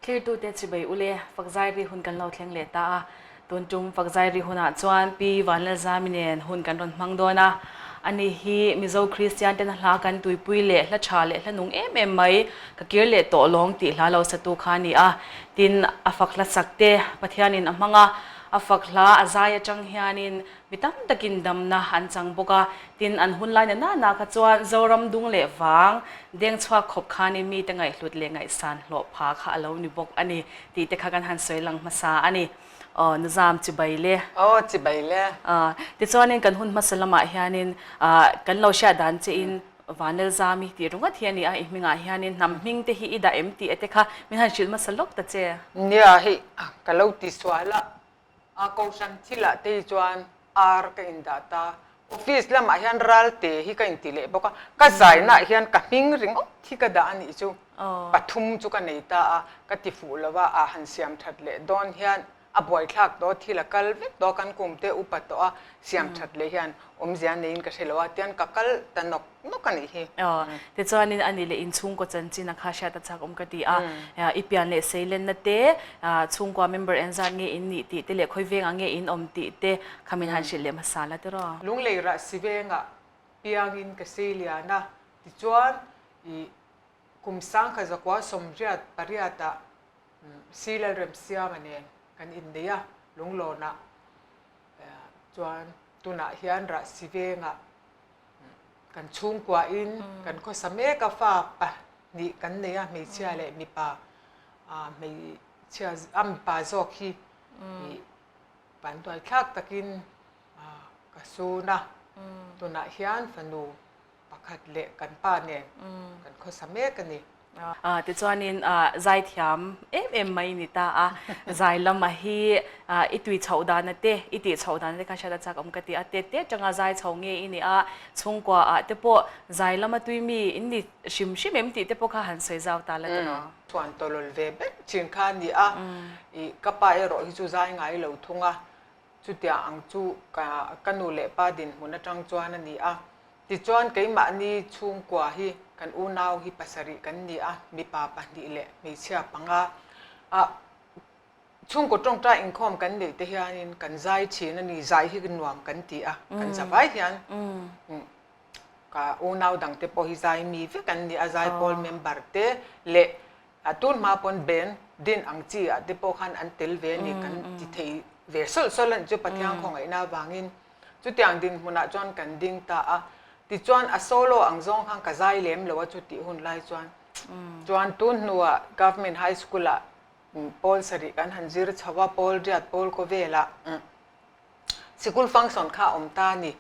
Thlirtute chibai ule, Fakzai ri hun kan lo thleng leh ta a. Tun tum Fakzai ri hunah chuan Pi Vanlalzami nen hun kan rawn hmang dawn a. Ani hi Mizo Kristian tena hla kan tuipui leh hla tha leh hla nung em em mai, ka kir leh tawh lawng tih hla lo satu kha a ni a. Tin, a fak hla sak te Pathianin a hmang a, a fak hla a zai atang hianin Mi tam takin damna an chang bawk a, tin an hun lai na nana kha chuan Zoram dung leh vang deng chhuak khawp khanin mite ngaihhlut leh ngaihsan hlawh pha kha a lo ni bawk a ni tih te kha kan han sawi lang hmasa a ni. Aw Nuzam chibai le. Aw chibai le. Tichuanin kan hun hmasa lamah hianin kan lo hriat dan chein Vanlalzami tih ringawt hi a ni a, i hmingah hianin hnam hming te hi i dah em tih te kha min han hrilh hmasa lawk ta che. Nia hei ka lo ti sual a. A kohhran thilah te hi chuan ar ka indah ta. Office lamah hian ralte hi ka inti leh bawk a, ka zainaah hian ka hming ringawt hi ka dah a nih chu. Pathum chu ka nei ta a, ka ti fuh lo a, a han siam that leh dawn hian a buaithlak tawh a, thil a kal vek tawh a, kan kum te upa tawh a, siam that leh hian awmzia neiin ka hre lo a, tian ka kal ta nawk nawk a nih hi. Aw, tichuanin a ni leh inchhungkaw chanchin a kha hriat a chak awm ka ti a, i pian leh seilenna te, chhungkua member engzat nge in nih tih te leh khawi vengah nge in awm tih te kha min han hrilh leh hmasa la tiraw? Lunglei rah si vengah piangin ka seilian a, tichuan i kum sangkhat zakua 88 ah Silal Remsiama nen kan innei a, Lunglawnah chuan tunah hian rah si vengah Kan chhungkuain kan khawsa mek a, fa pahnih kan nei a, hmeichhia leh mipa. Hmeichhia a mipa zawk hi vanduai thlak takin ka sun a, tunah hian fanu pakhat leh kan pa nen kan khawsa mek a ni. Tichuanin zaithiam em em mai ni ta a, zai lama hi i tui chhoh dana te, i tih chhoh dana te kha hriat a chak awm ka ti a, tet tet atanga zai chho nge i ni a, chhungkua ah te pawh zai lama tui mi in ni hrim hrim em tih te pawh kha han sawi zau ta la tiraw. Chhuan tawlawl ve ber thin kha a ni a, i ka pa erawh hi chu zai ngai lo thung a, Chutiang ang chu ka ka nu leh pa dinhmun atang chuan a ni a. Tichuan keimahni chhungkua hi kan unau hi pasarih kan ni a, mipa pahnih leh hmeichhia panga. A chhungkaw tawngtai inkhawm kan neih te hianin kan zai thin a ni, zai hi nuam kan ti a, kan za vai hian ka unau dangte pawh hi zai mi vek an ni a, zaipawl member te leh A tun hma pawn Ben din ang chi ah te pawh khan an tel ve a ni kan ti thei ve sawlh sawlh a nih chu Pathian khawngaihna avangin chutiang dinhmunah chuan kan ding ta a. Tichuan a solo ang zawng khan ka zai lem lo a chutih hun lai chuan chuan tun hnuah Government High School ah pawl sarih kan han zir chho a, pawl riat pawl kawvelah. Sikul function kha a awm ta a ni.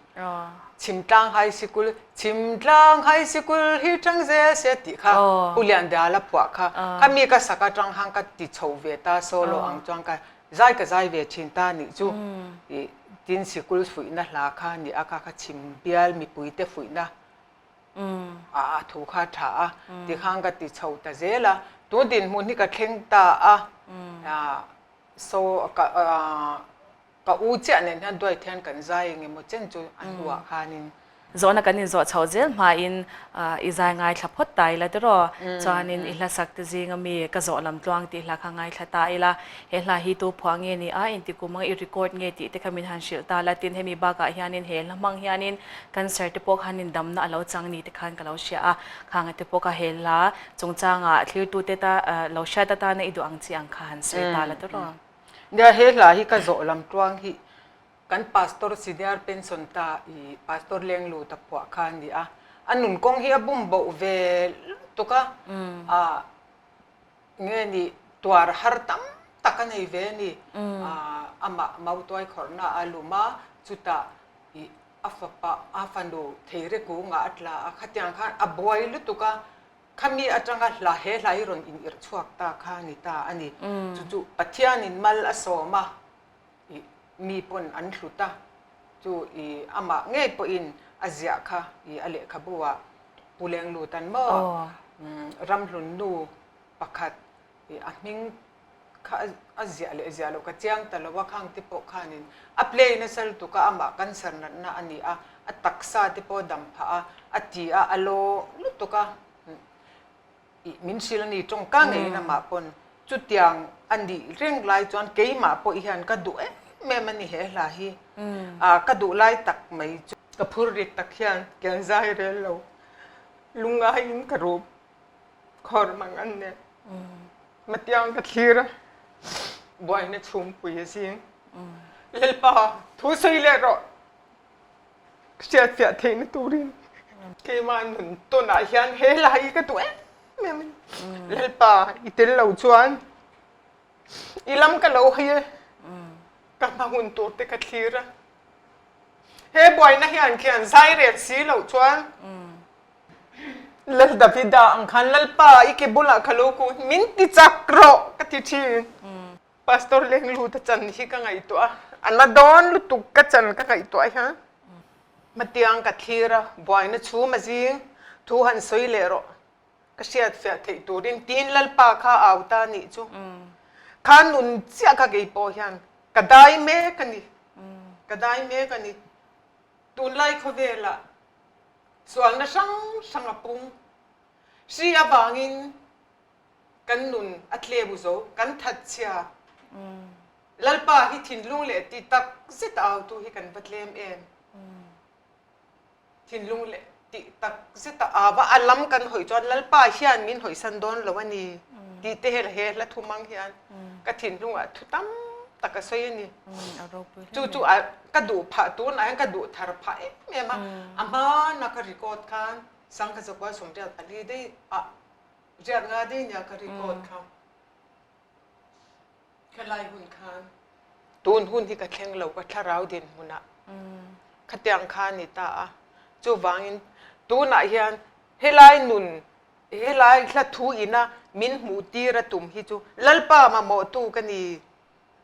Chhimtlang High Sikul, Chhimtlang High Sikul hi tang zel se tih kha Pu Liandala phuah kha khami ka sak atang khan ka ti chho ve ta solo ang chuan ka zai ka zai ve thin ta nih chu ih tin sikul fuihna hla kha ni a kha kha chhim bial mipuite fuihna a thu kha tha a tikhan ka ti chho ta zel a tun dinhmun hi ka thleng ta a So ka ka u chiah nen hian duait hian kan zai eng emaw chen chu a hnuah khanin. Zawhna kan inzawh chhoh zel hmain i zai ngaithla phawt ta ila tiraw? Chuanin i hla sak te zinga mi ka zawh lam tluang tih hla kha ngaithla ta ila, he hla hi tu phuah nge ni a, inti kum anga i record nge tih te kha min han hrilh ta la, tin hemi bakah hianin he hla hmang hianin cancer te pawh khanin damna a lo chang ni te khan ka lo hria a, khanga te pawh kha he hla Chungchanga thlirtute ta lo hriat atana i duh ang chi ang kha han sawi ta la tawrh. Nia, he hla hi ka zawh lam tuang hi kan Pastor Senior Pension ta i Pastor Lengluta phuah kha a ni a. A nun kawng hi a bum boh ve lutuk a, a nge ni tuar har tam tak a nei ve a ni. Amah mautuai khawrhna a lum a, chutah i a fapa a fanu theire kungah a tla a, khatiang khan a buai lutuk a, khami atanga hla he hla hi rawn in irh chhuak ta kha a ni ta a ni. Chu chu Pathianin mal a sawm a, ih mi pawn an hlut a, chu ih amah ngei pawhin a ziah kha ih a lehkhabu ah Pu Lenglutan maw Ramhlun nu pakhat ih a hming kha a ziah leh ziah loh ka chiang ta lo a, khang te pawh khanin a play nasa lutuk a, amah cancer natna a ni a, a taksa te pawh a dam phah a, a ti a, a law lutuk a, ih min hrilh a ni tawngka ngeiin amah pawn. Chutiang a nih reng lai chuan keimah pawh hian ka duh em em a ni he hla hi. Ka duh lai tak mai chu. Ka phur rit tak hian kian zai rel lo lungaiin ka rup khawr mang an nen matiang ka thlir a buaina chhungpui a zing. Lalpa thu sawi leh rawh. Hriatfiah theihna turin keimah nun tawnah hian he hla hi ka duh em em a ni. Lalpa i tel lo chuan i lam ka lo hawi e, ka hma hun tur te ka thlir a. He buaina hian khian zai rel si loh chuan Lal Davida ang khan Lalpa i ke bulah ka lo kun min ti chak rawh ka ti thin. Pastor Lengluta chan hi ka ngaihtuah a, a na dawn lutuk ka chan ka ngaihtuah hian hmatiang ka thlir a, buaina chhum a zing thu han sawi leh rawh ka hriat fiah theih turin tiin Lalpa kha a au ta nih chu. Kha nun chiah kha kei pawh hian ka dai mek a ni, ka dai mek a ni. Tunlai khawvelah sualna hrang hrang a pung hri avangin Kan nun a tleu zo, kan that chhia. Lalpa hi thinlung leh ti tak zet a autu hi kan va tlem em? Thinlung leh ti tak zet a au a, a lam kan hawi chuan Lalpa hian min hawisan dawn lo a ni tih te he hla thumang hian ka thinlungah thu tam tak a sawi a ni. Chu chu ka duh phah tunah hian ka duh thar phah em em a, a hmana ka record khan Sangha Zakua Sawmriat pali daih ah Riat nga dei nia ka record kha. Khelai hun khan tun hun hi ka thleng lo ka thlarau dinhmunah khatiang kha a ni ta a. Chuvangin tunah hian helai nun helai hla thu ina min hmuh tir a tum hi chu Lalpa mamawhtu ka ni.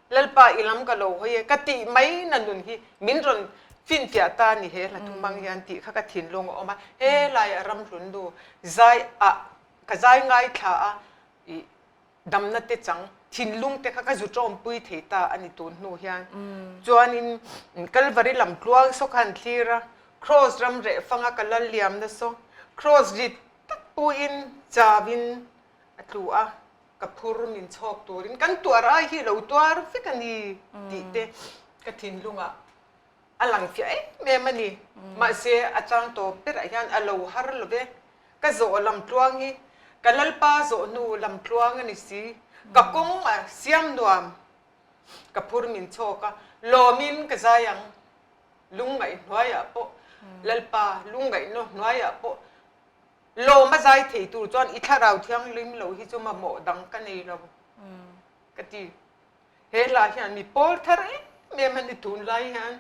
Lalpa i lam ka lo hawi e ka tih mai na nun hi min rawn finfiah ta a ni he hla thumang hian tih kha ka thinlung a awm a. Helai a ramhlun nu zai ah ka zai ngaithla a i damna te chang thinlung te kha ka zu tawmpui thei ta a ni tun hnu hian. Chuanin Kalvari lam tluang saw khan thlir a, Kraws ram reh fanga ka lal liamna saw Kraws rit tak puiin chauin a tlu a. Ka phur min chhawk turin kan tuar ai hi lo tuar vek a ni tih te ka thinlungah a lang fiah em em a ni. Mahse a chang tawp berah hian a lo har lo ve. Ka zawh lam tluang hi ka Lalpa zawh hnu lam tluang a ni si. Ka kawng a siam nuam ka phur min chhawk a, lawmin ka zai ang. Lungngaih hnuaiah pawh Lalpa lungngaihna hnuaiah pawh Lawm a zai thei tur chuan i thlarau thianghlim lo hi chu mamawh dang ka nei lo ka ti. He hla hian mi pawl thar em em a ni tunlai hian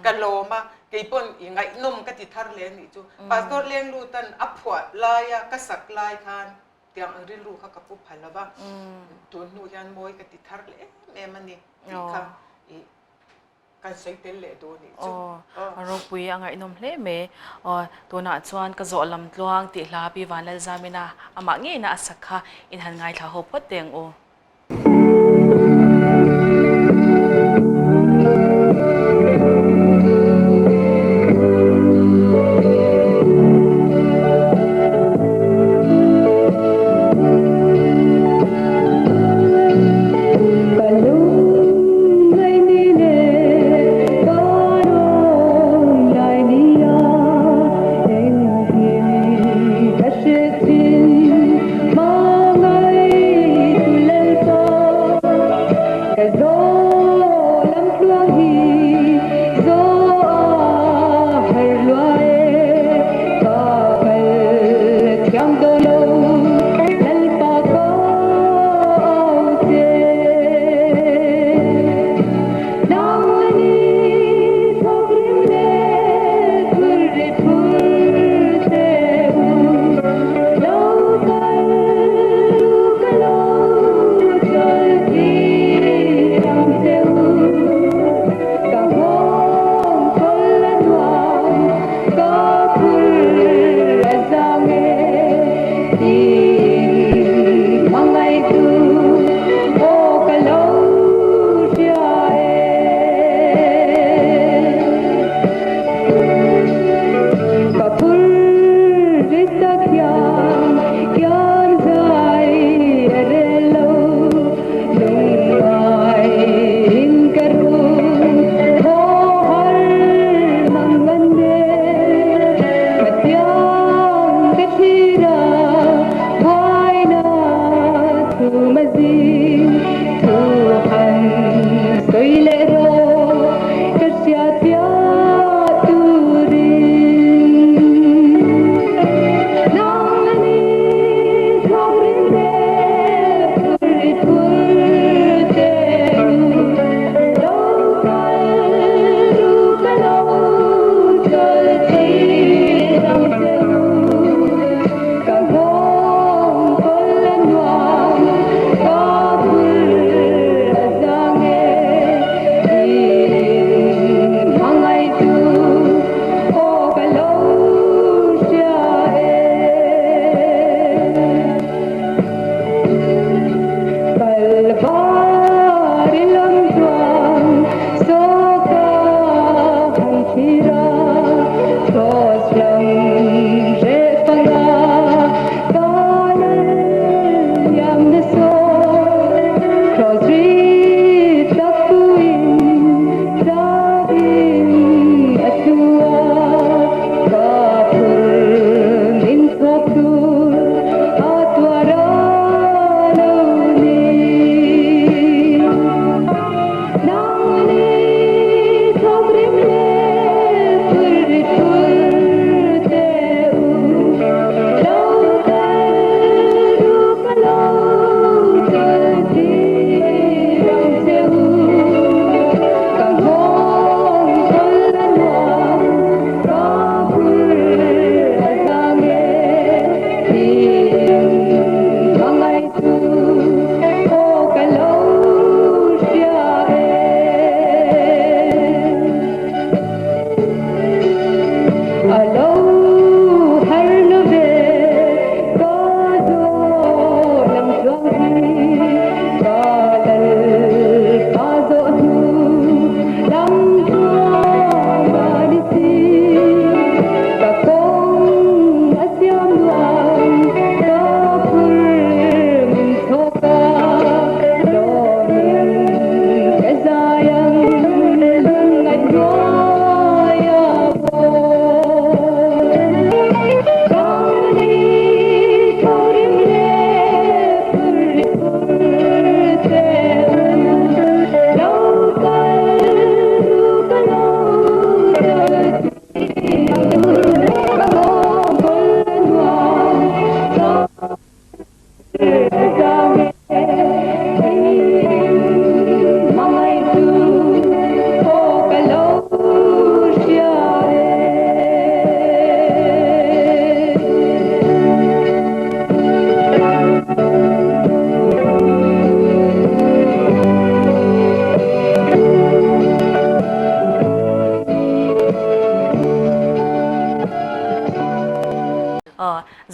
ka lawm a, kei pawn i ngaihnawm ka ti thar leh a nih chu. Pastor Lenglutan a phuah laia ka sak lai khan tiang ang rilru kha ka pu pha lo va, tun hnu hian mawi ka ti thar leh em em a ni tih kha i Kan sawi tel leh dawn nih chu. Aw, a ropui a ngaihnawm hle mai. Aw, tunah chuan ka zawh lam tluang tih hla Pi Vanlalzamina amah ngeina a sak kha in han ngaithla ho phawt teh ang u. Ka lungngai ni leh ka rawnglai nia engkim ka hre thin hmangaih tu le.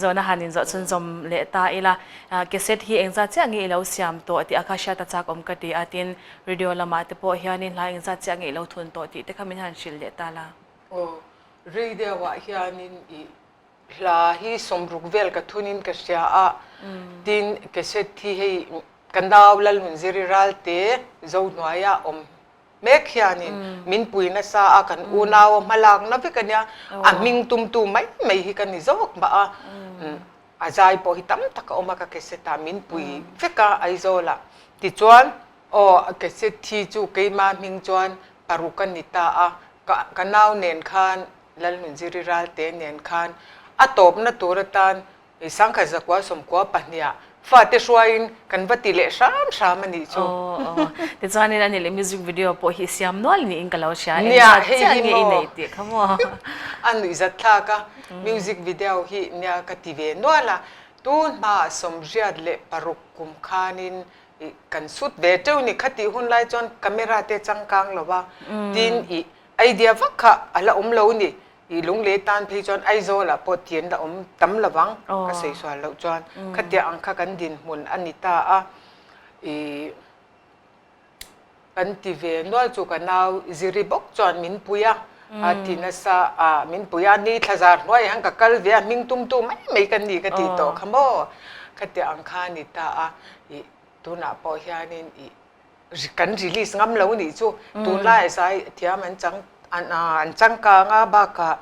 Zawhna han inzawh chhunzawm leh ta ila, cassette hi engzat chiah nge i lo siam tawh tih a kha hriat a chak awm ka ti a, tin radio lamah te pawh hianin hla engzat chiah nge i lo thun tawh tih te kha min han hrilh leh ta la. Aw, radio ah hianin i hla hi sawmruk vel ka thunin ka hria a, tin cassette hi hei ka nau Lalnunziri Ralte Zohnuaia awm Mek hianin min pui nasa a, kan unau a hmalakna vek a nia, a hming tumtu mai mai hi ka ni zawk mah a, a zai pawh hi tam tak a awm a ka cassette ah min pui vek a Aizawlah. Tichuan aw cassette hi chu keima hming chuan paruk a ni ta a, ka ka nau nen khan Lalnunziri Ralte nen khan a tawpna tur atan I sangkhat zakua sawmkua pahniha fate hruaiin kan va ti leh hram hram a nih chu. Aw aw. Tichuanin a ni leh music video pawh hi siam nual niin ka lo hria. Nia, Engzat hei chiah hi nge i maw? neih tih kha maw? A nuihzat thlak a, music video hi nia ka ti ve nual a. Tun hmaah 86 kum khanin i kan sut ve teuh ni. Khatih hun lai chuan camera te changkang lo a, tin i idea vak kha a la awm lo ni. I lunglei tan phei chuan Aizawlah pawh ti an la awm tam lo vang, ka sawi sual loh chuan khatiang ang kha kan dinhmun a ni ta a. I kan ti ve nual chu ka nau Ziri bawk chuan min pui a, a ti nasa a, min pui a, ni thlazar hnuaiah hian ka kal ve a, hming tumtu mai mai ka ni ka ti tawh kha maw, khatiang ang kha a ni ta a. I tunah pawh hianin i Kan release ngam lo nih chu tunlai zai thiam an chang an changkang a bakah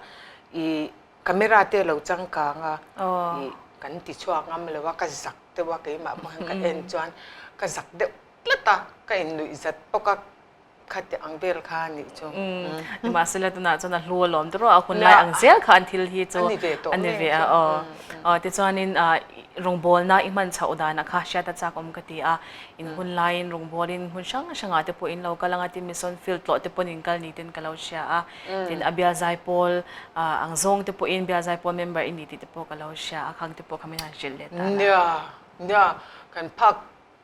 i camera te lo changkang a i kan ti chhuak ngam lo a ka zak deuh a keimah pawh hian ka en chuan ka zak deuh tlat a ka innuih zat bawk a khati ang vel kha a nih chu. Nimahsela tunah chuan a hlu alawm tawh a hun lai ang zel kha an thil hi chu a ni ve a aw tichuanin rawngbawlna i hman chhoh danah kha hriat a chak awm ka ti a. In hun laiin rawngbawlin hmun hrang hrangah te pawh in lo kal ang a, tin mission field tlawh te pawn in kal ni ten ka lo hria a, tin a bial zaipawl ang zawng te pawhin bial zaipawl member i ni tih te pawh ka lo hria a, khang te pawh kha min han hrilh leh ta la. Nia, nia, kan phak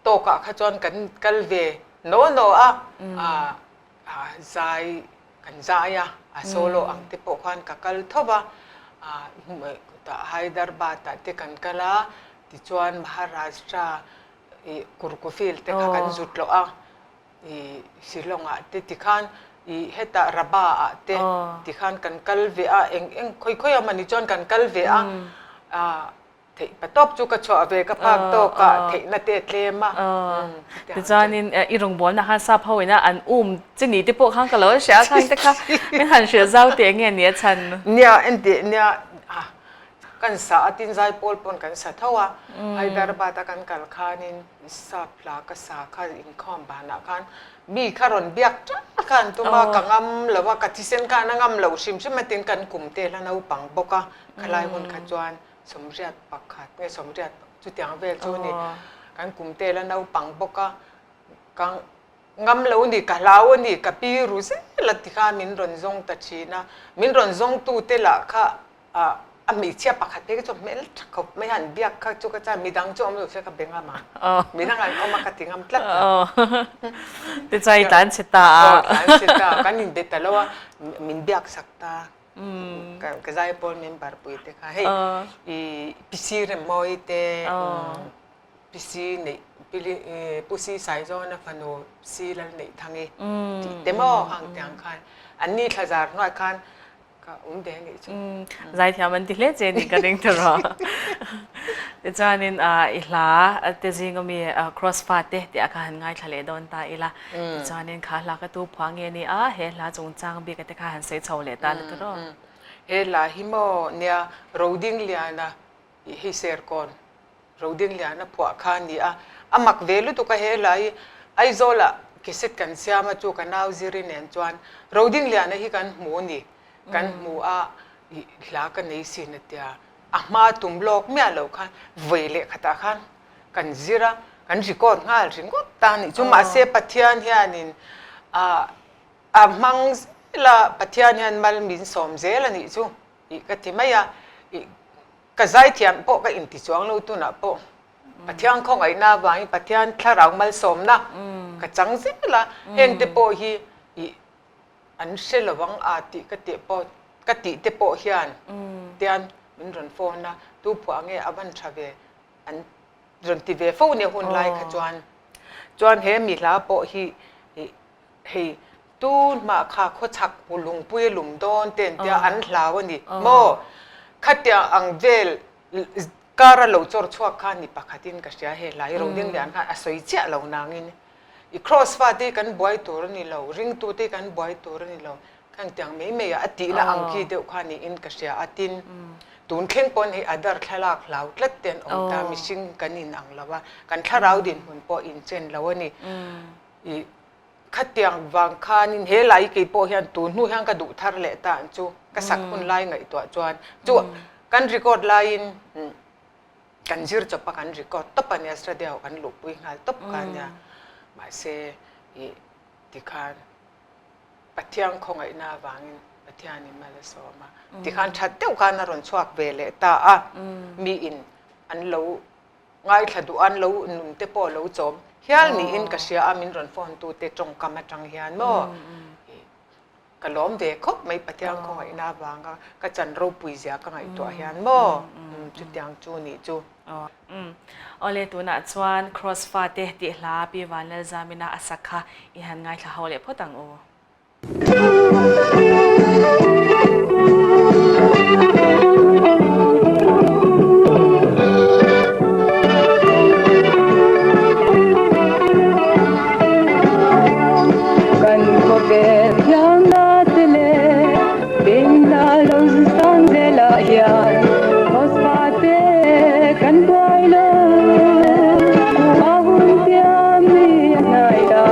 tawkah kha chuan kan kal ve naw naw a, zai kan zai a, a solo ang te pawh khan ka kal tho va, Hyderabad ah te kan kal a, tichuan Maharashtra i Kurkufil te kha kan zut loh a, i Shillong ah te tikhan i hetah Rabha ah te tikhan kan kal ve a, eng eng khawi khawi a mani chuan kan kal ve a, theih pa tawp chu ka chhuah ve ka phak tawk a, theihna te a tlem a. Tichuanin i rawngbawlna khan sap ho ina an um chi ni te pawh khan ka lo hria a, khang te kha min han hrilh zau teh nge ni a chhan? Nia enteh nia Kan sa a tin zaipawl pawn kan sa tho a, Hyderabad a kan kal khanin sap hla ka sa kha inkhawm banah khan mi kha rawn biak ṭal kha an tum a, ka ngam lo a, ka thisen khan a ngam lo hrim hrim a tin kan kum te hla naupang bawk a, khalai hun kha chuan 81 nge 80 chutiang vel chu a ni, kan kum te hla naupang bawk a, ka ngam lo a ni, ka hlau a ni, ka pi ru zel a ti khan min rawn zawng ta thin a, min rawn zawngtute lah kha A a hmeichhia pakhat phei kha chu hmel tha khawp mai a, an biak kha chu ka chuan midang chu awm lo se ka be ngam a, midang an awm a ka ti ngam tlat a. Tichuan i tlan chhe ta a. Aw tlan chhe ta, kan inbe ta lo a, min biak sak ta, ka zaipawl member pui te kha hei i PC Remmawii te, PC neih Pu Si Saizawna fanu Si Lalneihthangi tih te maw ang tiang khan anni thlazar hnuai khan Ka awm ve anih chu. Zaithiam an ti hle che ni ka ring ta rawh. Tichuanin i hla te zing ami Cross fa te tih ah kha han ngaithla leh dawn ta ila. Tichuanin kha hla ka tu phua nge ni a, he hla chungchang bik a te kha han sawi chho leh ta la ta rawh. He hla hi maw nia Rodingliana i hei Serkawn Rodingliana phuah kha a ni a, a mak ve lutuk a he hla hi Aizawlah cassette kan siam a chu ka nau Ziri nen chuan Rodingliana hi kan hmu a ni, kan hmu a i hla ka nei sin a tia, a hma tum lawk miah loh khan vawi leh khatah khan kan zir a, kan record nghal ringawt ta a nih chu mahse Pathian hianin a a hmang zel a, Pathian hian mal min sawm zel a nih chu tih ka ti mai a, i Ka zaithiam pawh ka inti chuang lo tunah pawh Pathian khawngaihna avangin Pathian thlarau malsawmna ka chang zel a, heng te pawh hi ih an hre lo ang a tih ka tih pawh ka tih te pawh hian tian min rawn phone a, tu phuah nge a van tha ve an rawn ti ve fo nia hun lai kha chuan. Chuan he mi hla pawh hi hei tun hmah kha khawchhak lungpui a lum dawn te an tia an hlau a ni maw? Khatiang ang vel kar a lo chawr chhuak kha ni pakhatin ka hria he hla hi Rodinglian khan a sawi chiah lo nangin i cross fa te hi kan buai tur a ni lo, ringtu te hi kan buai tur a ni lo, khangtiang mai mai ah a tihna ang khi deuh kha niin ka hria a tin tun thleng pawn hei a dar thlalak hlau tlat te an awm ta mihring kan in ang lo a kan thlarau dinhmun pawh inchen lo a ni i Khatiang vang khanin he lai kei pawh hian tun hnu hian ka duh thar leh ta ang chu ka sak hun lai ngaihtuah chuan chu kan record laiin kan zir chawp a kan record tawp a nia studio kan luhpui nghal tawp kha nia mahse ih tikhan Pathian khawngaihna avangin Pathianin mal a sawm a tikhan that deuh khan a rawn chhuak ve leh ta a miin an lo Ngaithla duh an lo nun te pawh lo chawm hial niin ka hria a, min rawn phone tu te tawngkam atang hian maw ka lawm ve khawp mai Pathian khawngaihna avanga ka chan ropui zia ka ngaihtuah hian maw chutiang chu nih chu. Awle tunah chuan Kross fate tih hla Pi Vanlalzamina a sak kha i han ngaithla ho leh phawt ang u. Kan khawvel thiamna che leh penna lo sang zelah hian Kross fate kan buai lo. A hun piang mi a hnai ta.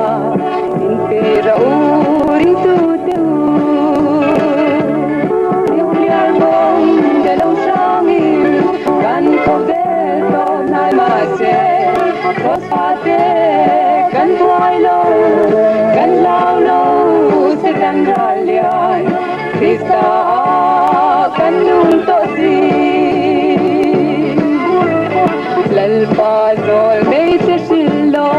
Lalpa zawl nei che hrilh lo.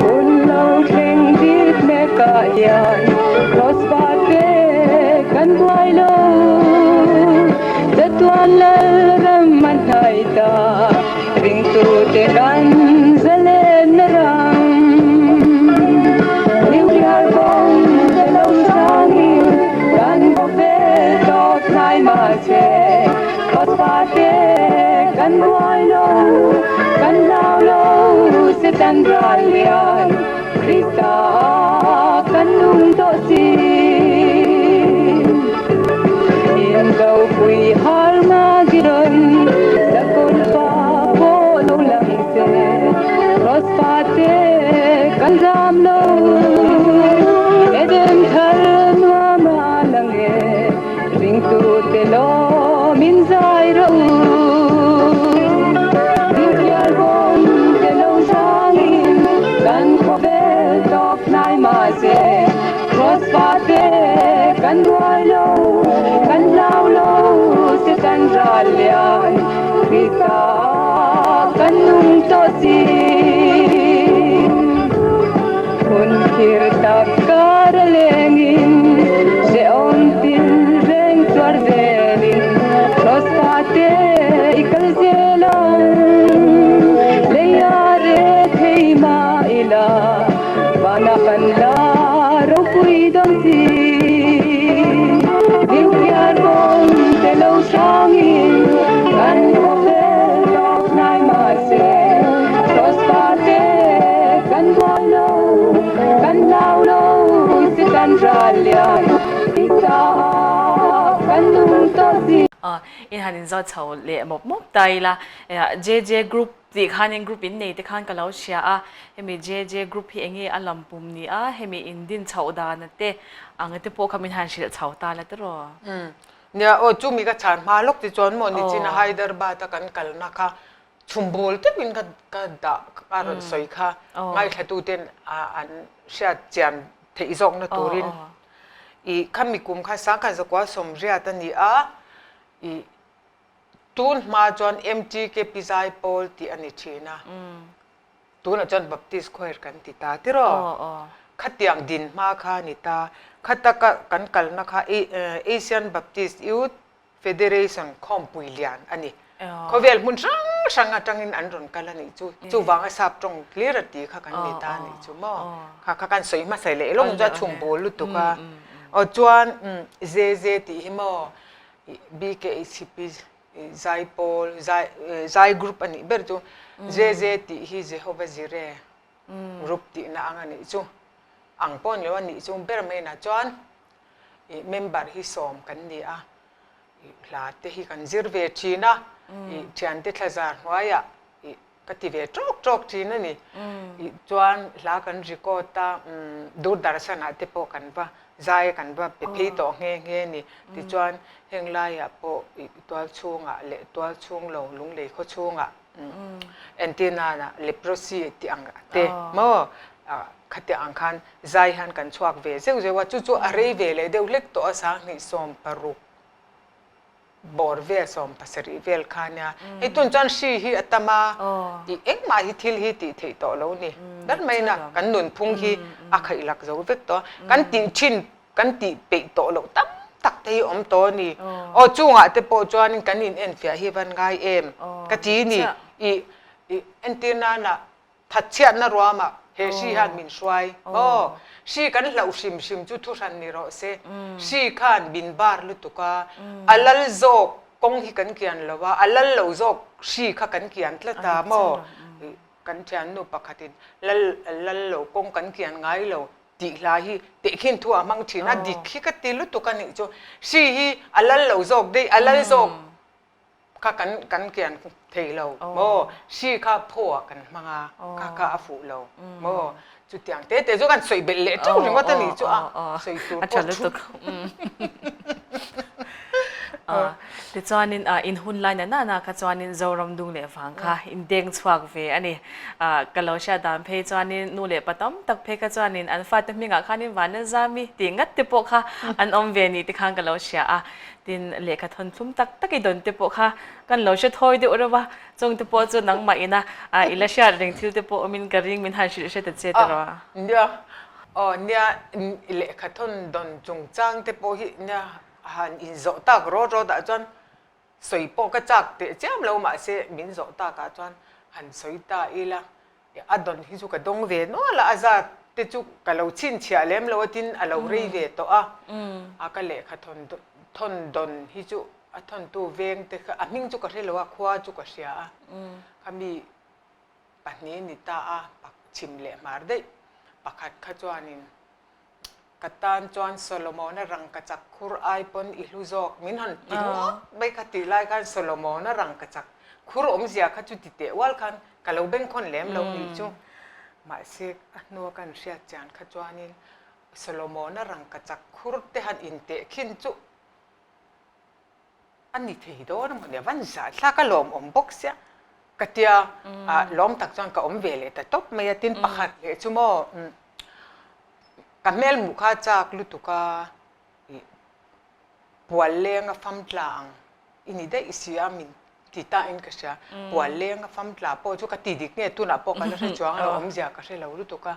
Hun lo thleng bik mekah hian Cross fate kan buai lo. Chatuan Lalram a hnai ta, ringtute kan zalenna ram. Nuclear bomb te lo hrangin kan khawvel tawp hnai mahse Cross fate kan buai lo, kan hlau lo. Setan ral lian Krista kan nung tawh si. Indopui Harmagedon Sakawr pa pawh lo lang se Cross fate kan zam lo Eden thar nuam a lang e Ringtute lawm in zai rawh u. Nuclear bomb te lo hrangin kan khawvel tawp hnai mahse Cross fate kan buai lo, kan hlau lo, Satan ral lian Krista kan nung tawh si. Hun thir tak kar a lengin hrehawm tin reng chuar zelin Cross fate i kal zel ang lei a re thei mah ila vana kan la ropui dawn si. Nuclear bomb te lo hrangin kan khawvel tawp hnai mahse Cross fate kan buai lo, kan hlau lo, Setan ral lian i chah kan nung tawh si. In han inzawt chho leh mawp mawp ta ila, JJ Group tih khanin group in nei te khan ka lo hria a, hemi JJ Group hi enge a lam pum ni a, hemi in din chhoh dana te ang te pawh kha min han hrilh chho ta la tiraw? Nia aw chumi ka chhan hma lawk ti chuan maw nichina Hyderabad a kan kalna kha Chhum bul deuhin ka ka dah a rawn sawi kha ngaithlatuten an hriat chian theih zawkna turin ih khami kum kha sangkhat zakua sawmriat a ni a ih tun hma chuan MTKP Zaipawl tih a ni thin a tunah chuan Baptist Choir kan ti ta tiraw khatiang din hma kha a ni ta khata ka kan kalna kha Asian Baptist Youth. Federation khawmpui lian a ni. Khawvel hmun hrang hrang atangin an rawn kal a nih chu. Chuvanga sap tawng clear a tih kha kan ni ta a nih chu maw. Kha kha kan sawi hmasa leh lawng chu a chhung bul lutuk a. Aw chuan ZZ tih hi maw BKHP Zaipawl zai group a nih ber chu. ZZ tih hi Jehovah Jireh group tihna ang a nih chu. Ang pawh ni lo a nih chu ber mai na chuan ih member hi sawm kan ni a, ih hla te hi kan zir ve thin a, ih thiante thlazar hnuaiah ih ka ti ve tawk tawk thin a ni. Ih chuan hla kan record a, umm Doordarshan ah te pawh kan va zai kan va pe phei tawh nghe nghe a ni. Tichuan heng laiah pawh ih tual chhungah leh tual chhung lo lunglei khaw chhungah Entirnana leprosy tih ang te maw khatiang ang khan zai hian kan chhuak ve zeuh zeuh a, chu chu a rei ve leh deuh hlek tawh a, 2016 bawr vel 17 vel kha nia. Hei tun chuan hri hi a tam a, ih engmah hi thil hi tih theih tawh lo ni ber mai na, kan nunphung hi a khaih lak zo vek tawh a, kan tih thin Kan tih peih tawh loh tam tak te hi awm tawh a ni. Aw chungah te pawh chuanin kan in enfiah hi van ngai em ka ti ni. Ih ih entir nana thatchhiatna ruamah he hri hian min hruai. Aw hri kan hlauh hrim hrim chu thuhran ni rawh se. Hri khan min bar lutuk a, a lal zawk kawng hi kan kian lo a, a lal lo zawk hri kha kan kian tlat a maw. Kan thiannu pakhatin lal lal lo kawng kan kian ngai lo. Tih hla hi tehkhin thu a hmang thin a, dik hi ka ti lutuk a nih chu. Hri hi a lal lo zawk daih, a lal zawk kha kan kan kian thei lo maw? Hri kha phaw ah kan hmang a, kha kha a fuh lo maw? Chutiang te te chu kan sawi belh leh teuh ringawt a nih chu a, sawi tur pawh thu. Tichuanin in hun lai na nana kha chuanin Zoram dung leh vang kha in deng chhuak ve a ni. Ka lo hriat dan phei chuanin nu leh pa tam tak phei kha chuanin an fate hmingah khanin Vanlalzami tih ngat te pawh kha an awm ve ni te khan ka lo hria a. Tin, lehkha thawn thlum tak tak i dawn te pawh kha kan lo hre thawi deuh reuh a. Chung te pawh chu nangmah ina i la hriat reng thil te pawh awmin ka ring min han hrilh hre ta che tiraw? Nia, aw nia lehkha thawn dawn chungchang te pawh hi nia han inzawh tak rawt rawt ah chuan sawi pawh ka chak teh chiam lo mahse min zawh tak ah chuan han sawi ta ila a dawn hi chu ka dawng ve nual a, a zat te chu ka lo chhinchhiah lem lo a tin a lo rei ve tawh a, a ka lehkha thawn thawn dawn hi chu a thawntu veng te kha a hming chu ka hre lo a khua chu ka hria a khami pahnih ni ta a chhim leh hmar daih pakhat kha chuanin Ka tan chuan Solomona rangkachak khur ai pawn i hlu zawk min han ti ngawt mai kha tih lai khan Solomona rangkachak khur awmzia kha chu ti teh ual khan ka lo bengkhawn lem lo nih chu. Mahse a hnua kan hriat chian kha chuanin Solomona rangkachak khur te han inteh khin chu A ni thei dawn a mawni, a van zah thlak a lawmawm bawk sia ka tia, lawm tak chuan ka awm ve leh ta tawp mai a, tin pakhat leh chu maw ka hmel hmuh kha chak lutuk a, ih pual leng a fam tla ang i ni daih si a min ti ta in ka hria, pual leng a fam tla pawh chu ka ti dik nge tunah pawh ka la hre chuang lo, awmzia ka hre lo lutuk a.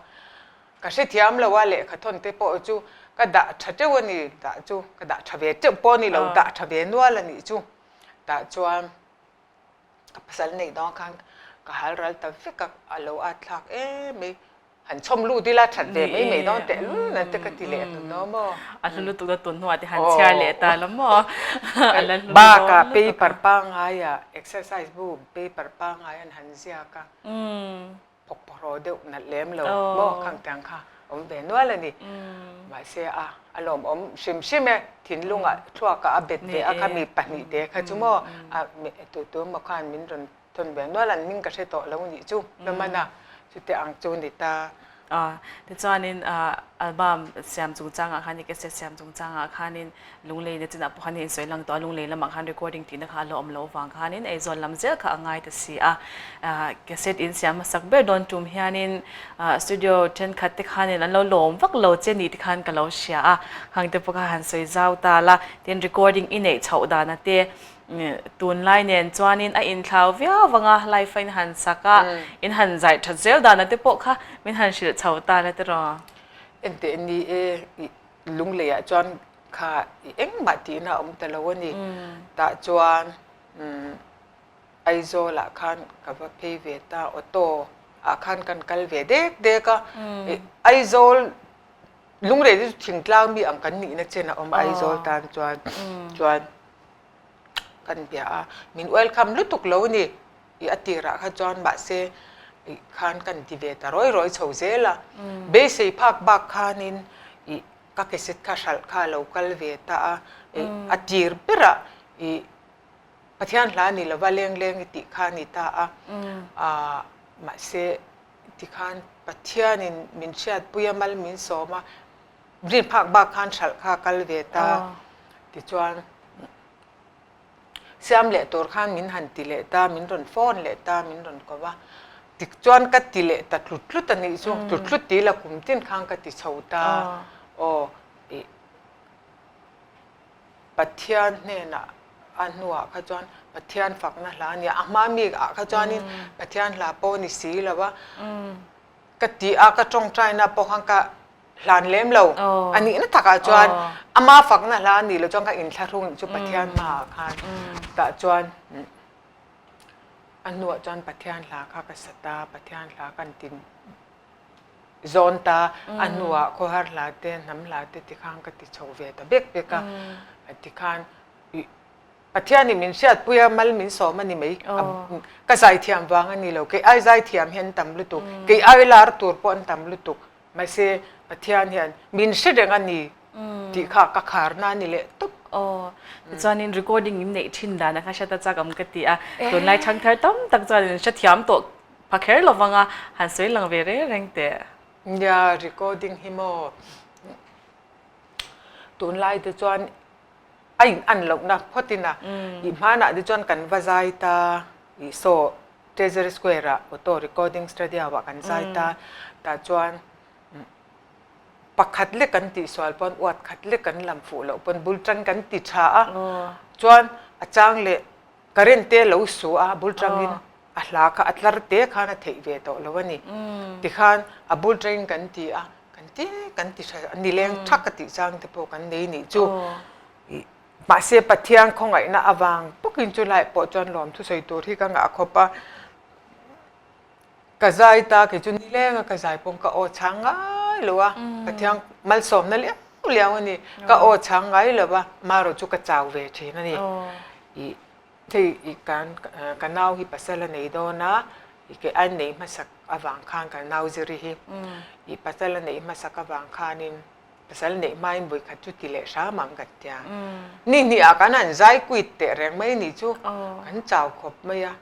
Ka hrethiam lo a, lehkha thawn te pawh chu ka dah tha teuh a ni, dah chu ka dah tha ve teuh pawh a ni lo, dah tha ve nual a nih chu. Tah chuan ka pasal neih dawng khan ka hal ral ta vek a, a lo at thlak em mai, han chhawm lut ila that ve mai mai dawn teh lul nan te ka ti leh hnu no maw. A hlu lutuk a tun hnuah te han chhiar leh ta lo maw, a la hlu dawn lutuk a. Bakah paper pangngai ah exercise bu paper pangngai an han ziak a. Phawk phawraw deuh nalh lem lo maw khang tiang kha awm ve nual a ni. Mahse a a lawmawm hrim hrim e, thinlungah thluakah a bet ve a kha mi pahnihte kha chu maw a tu tu emaw khan min rawn thawn ve nual an hming ka hre tawh lo nih chu hlawm a chute ang chu ni ta. Tichuanin album siam chungchangah khan i cassette siam chungchangah khanin Lunglei na chinah pawh khan hei insawi lang tawh a, Lunglei lamah khan recording tihna kha a la awm loh avang khanin eizawn lam zel kha a ngai ta si a. Cassette in siam hmasak ber dawn tum hianin studio thenkhat te khanin an lo lawm vak lo che ni te khan ka lo hria a, khang te pawh kha han sawi zau ta la, tin recording i neih chhoh dana te tunlai nen chuanin a inthlau viau vang a, live a in han sak a, in han zai that zel dana te pawh kha min han hrilh chho ta la tiraw. Enteh ni e, Lungleiah chuan. Kha i engmah tihna a awm ta lo a ni. Tah chuan Aizawlah khan ka va phei ve ta, auto ah khan kan kal ve dek dek a. Aizawl lungrei te chu thingtlang mi ang kan nihna chen a awm a Aizawl tan chuan chuan kan bia a, min welcome lutuk lo a ni. I a tirah kha chuan mahse i khan kan ti ve ta rawi rawi chho zel a. Beisei phak bak khanin i ka cassette kha hralh kha a lo kal ve ta a, i a tir berah i Pathian hla ni lova leng leng i tih kha a ni ta a, ah mahse tikhan Pathianin min hriatpui a mal min sawm a, rin phak bak khan hralh kha a kal ve ta tichuan Siam leh tur khan min han ti leh ta, min rawn phone leh ta, min rawn ko va. Tikchuan ka ti leh ta tlut tlut a nih chu, tlut tlut ti la kum tin khan ka ti chho ta. Aw, ih, Pathian hnenah a hnuah kha chuan Pathian fakna hla a nia, a hma mi ah kha chuanin Pathian hla pawh ni si lo a, ka ti a, ka tawngtaina pawh khan ka hlan lem lo. A nihna takah chuan ama fakna hla a nih loh chuan ka inthlahrung chu Pathian hmaah khan tah chuan a hnuah chuan Pathian hla kha ka sa ta, Pathian hla kan ti zawn ta, a hnuah khawhar hla te, hnam hla te tikhan ka ti chho ve ta bek bek a, tikhan Pathianin min hriatpui a, mal min sawm a ni mai. Ka zaithiam vang a ni lo, kei ai zaithiam hi an tam lutuk, kei ai lar tur pawh an tam lutuk. Mahse, Pathian hian min hre reng a ni tih kha ka kharna a ni leh tawp. Aw, tichuanin recording in neih thin dan a kha hriat a chak awm ka ti a, tunlai thangthar tam tak chuan in hrethiam tawh pha kher lo vang a, han sawi lang ve reng reng teh. Nia, recording hi maw tunlai te chuan a in an lohna phawt in a, i hmanah te chuan kan va zai ta, i saw Treasury Square ah auto recording studio ah kan zai ta, tah chuan pakhat lek kan tihsual pawn uat khat lek kan lam fuh loh pawn bul tang kan ti tha a, chuan a chang leh current te lo su a bul tangin a hla kha a tlar te khan a theih ve tawh lo a ni. Tikhan a bul tangin kan ti a, kan ti kan ti tha nileng thak a tih chang te pawh kan nei nih chu. Mahse Pathian khawngaihna avang bawkin chu lai pawh chuan lawm thusawi tur hi ka ngah khawp a, ka zai ta kei chu nileng a ka zai pawh ka aw chhang ngai lo a, Pathian malsawmna liau liau a ni, ka aw chhang ngai lo a, marawh chu ka chau ve thin a ni. Ih hei ih kan ka nau hi pasal a nei dawn a, ih kei a nei hmasak avang khan ka nau ziri hi ih pasal a neih hmasak avang khanin Pasal neih hmain vawikhat chu ti leh hram ang kan tia. Ni hnih ah kan han zai kuit teh reng mai ni chu kan chau khawp mai a.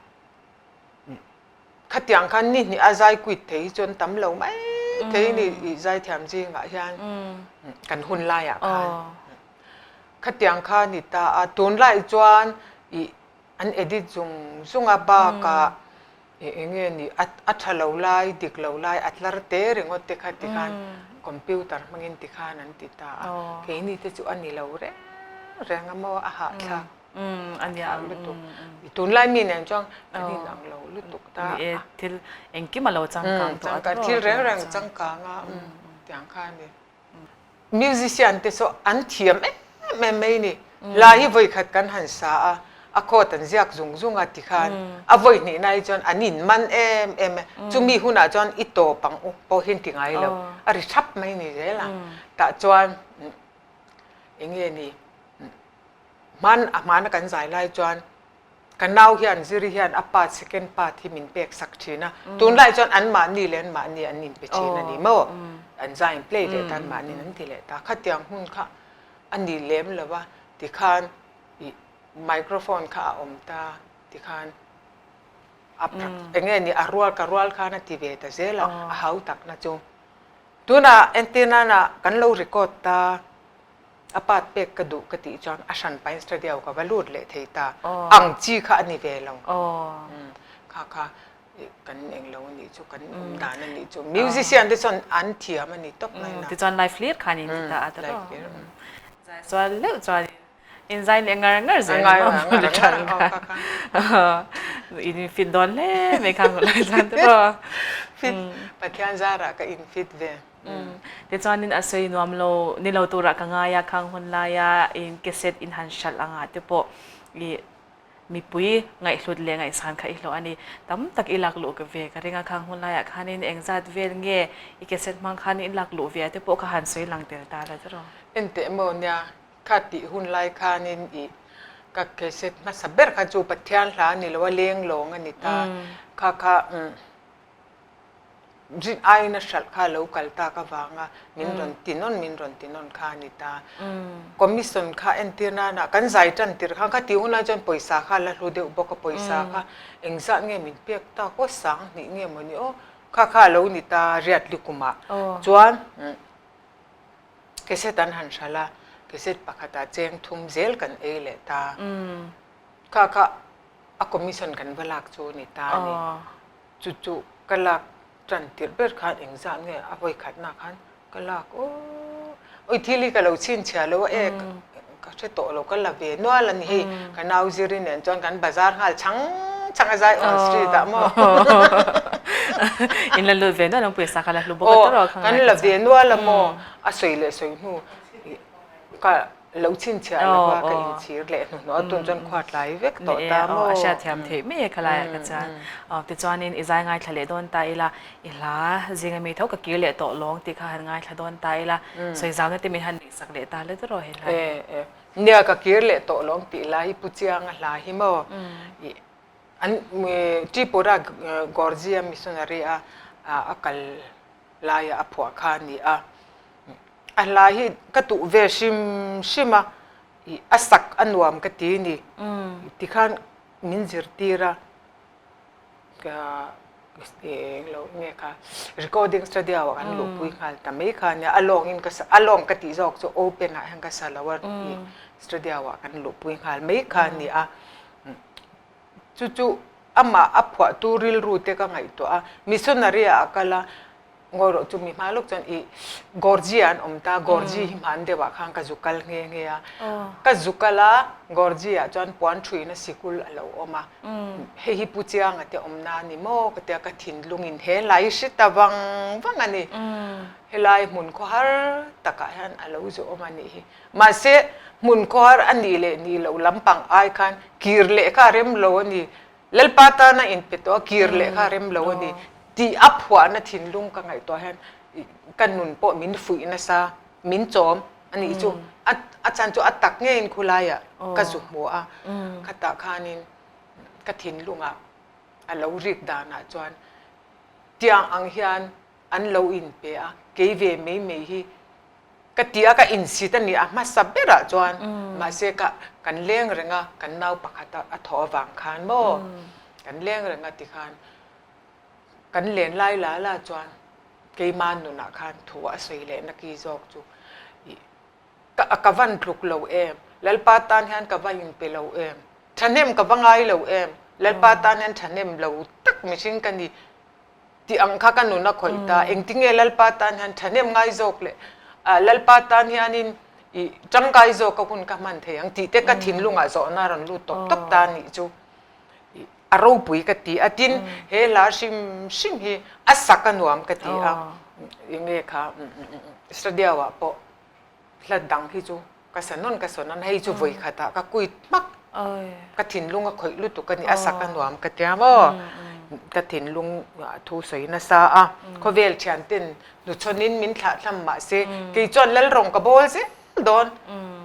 Khatiang khan ni hnih a zai kuit thei hi chuan tam lo mai thei ni i zaithiam zingah hian kan hun laiah khan. Khatiang kha ni ta a, tunlai chuan i An edit zung zung a bakah eng nge ni a tha lo lai dik lo lai a tlar te ringawt te kha tikhan computer hmangin tikhan an ti ta a, keini te chu a ni lo reng reng a maw a hahthlak hahthlak lutuk tunlai mi nen chuan kan inang lo lutuk ta a, thil engkim a lo changkang tawh a, thil reng reng changkang a tiang kha a ni. Musician te saw an thiam em em mai ni. Hla hi vawi khat kan han sa a, a chord an ziak zung zung a tikhan a vawi hnih na hi chuan an in man em em a, chumi hunah chuan i tawp ang u pawh hi an ti ngai lo, a ri thap mai ni zel a. Tah chuan eng nge ni hman a hmana kan zai lai chuan Ka nau hian Ziri hian a part second part hi min pek sak thin a, tunlai chuan an mahni leh an mahni an inpe thin a ni maw? An zai in play leh ta an mahniin an ti leh ta. Khatiang hmun kha a ni lem lo va, tikhan ih microphone kha a awm ta tikhan a eng nge ni a rual ka rual khan a ti ve ta zel a, a hau takna chu. Tunah entirnana kan lo record ta. A part pek ka duh ka tih chuan a hran pain studio ka va lut leh thei ta ang chi kha a ni ve lo. Kha kha kan eng lo a nih chu kan awm dan a nih chu musician te chuan an thiam a ni tawp mai na. Tichuan live hlir khan in ti ta a tawp. Zai sual leuh chuan in zai leh ngar ngar zel ni maw in fit dawn hle mai kha lai chuan tawp. Fit Pathian zarah ka in fit ve. Tichuanin a sawi nuam lo ni lo turah ka ngai a, khang hun laia in cassette in han hralh angah te pawh i mipui ngaihhlut leh ngaihsan kha i hlawh a ni. Tam tak i lak luh ve ka ring a, khang hun laiah khanin engzat vel nge i cassette hmang khan i lak luh ve a te pawh kha han sawi lang tel ta la tiraw. Enteh maw nia, kha tih hun lai khanin i ka cassette hmasa ber kha chu Pathian hla a ni lo a, leng lawng a ni ta, kha kha Rin aiin a hralh kha a lo kal tak avanga min rawn ti nawn min rawn ti nawn kha a ni ta. Commission kha entir nana kan zai tan tirh khan kha tih hunah chuan pawisa kha a la hlu deuh bawk a, pawisa kha engzat nge min pek tak aw sang hnih nge mawni aw kha kha a lo ni ta riat likumah chuan cassette an han hralh a, cassette pakhatah cheng thum zel kan ei leh ta. Kha kha a commission kan va lak chu a ni ta a ni. Chu chu ka lak tan tirh ber khan engzah nge a vawi khatna khan ka lak aw awi thil hi ka lo chhinchhiah lo a e ka hre tawh lo ka la ve nual a ni hei ka nau ziri nen chuan kan bazar nghal chhang chhang a Zion street ah maw In la lut ve nual ang pawisa kha la hlu bawk a tawrh kan la ve nual a maw a sawi leh sawi hnu ka Lo chhinchhiah lova ka inchhir leh hnuhnawh a tun chuan khua tlai vek tawh ta maw? A hriatthiam theih mai e khalaiah ka chuan. Tichuanin i zai ngaithla leh dawn ta ila, i hla zinga mi tho ka kir leh tawh lawng tih kha han ngaithla dawn ta ila, sawizauna te min han neihsak leh ta le tawh he hla hi. Nia ka kir leh tawh lawng tih lai hi Pu Chianga hla hi maw? An Tripura Gorjia missionary a a kal laia a phuah kha a ni a. A hla hi ka tuh ve hrim hrim a, ih a sak a nuam ka ti ni. Tikhan min zirtir a, ka eng lo nge kha recording studio ah kan luhpui nghal ta mai kha nia, a lawngin ka sa a lawng ka tih zawk chu open ah hian ka sa lo a, ih studio ah kan luhpui nghal mai kha a ni a. Chu chu amah a phuahtu rilru te ka ngaihtuah a, missionary ah a kal a, ngawi rawh chu mi hma lawk chuan ih Gorji ah an awm ta, Gorji hi hman deuh ah khan ka zu kal nghe nghe a, ka zu kal a, Gorji ah chuan puan thuina sikul a lo awm a, hei hi Pu Chianga te awmna a ni maw ka tia ka thinlungin he lai hri ta vang vang a ni, helai hmun khawhar takah hian a lo zu awm a nih hi. Mahse, hmun khawhar a nih leh nih loh lampang ai khan kir leh kha a rem lo a ni, Lalpa tana inpe tawh a kir leh kha a rem lo a ni tih a phuahna thinlung ka ngaihtuah hian ka nun pawh min fuih nasa, min chawm a nih chu. A chan chu a tak ngeiin khulaiah ka zu hmu a, khatah khanin ka thinlungah a lo rik danah chuan tiang ang hian an lo inpe a, kei ve mai mai hi Ka ti a, ka insit a ni a hmasa berah chuan mahse ka kan leng reng a, kan nau pakhat a a thawh avang khan maw kan leng reng a tikhan kan len lai la la chuan keima nunah khan thu a sawi leh na ki zawk chu ih ka ka van tluk lo em, Lalpa tan hian ka va inpe lo em, thahnem ka va ngai lo em, Lalpa tan hian thahnem lo tak mihring ka ni. Tih ang kha ka nun a khawih ta. Engtinge Lalpa tan hian thahnem ngai zawk leh Lalpa tan hianin i tangkai zawk a hun ka hman thei ang tih te ka thinlungah zawhna a rawn lut tawp tawp ta a nih chu a ropui ka ti a. Tin, he hla hrim hrim hi a sak a nuam ka ti a. Enge kha studio ah pawh Hla dang hi chu ka sa nawn ka saw nawn hei chu vawi khatah ka kuit hmak ka thinlung a khawih lutuk a ni a sak a nuam ka tia maw ka thinlung thu sawi nasa a khawvel thian ten hnuchhawnin min thlah thlam mahse kei chuan lalrawng ka bawl zel dawn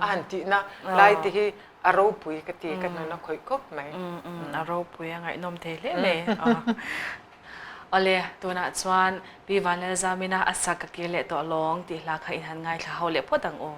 a han tihna lai te hi a ropui ka ti ka hnun a khawih khawp mai. A ropui a ngaihnawm thei hle mai. Awle, tunah chuan Pi Vanlalzamina a sak ka kir leh tawh lawng tih hla kha in han ngaithla ho leh phawt ang u.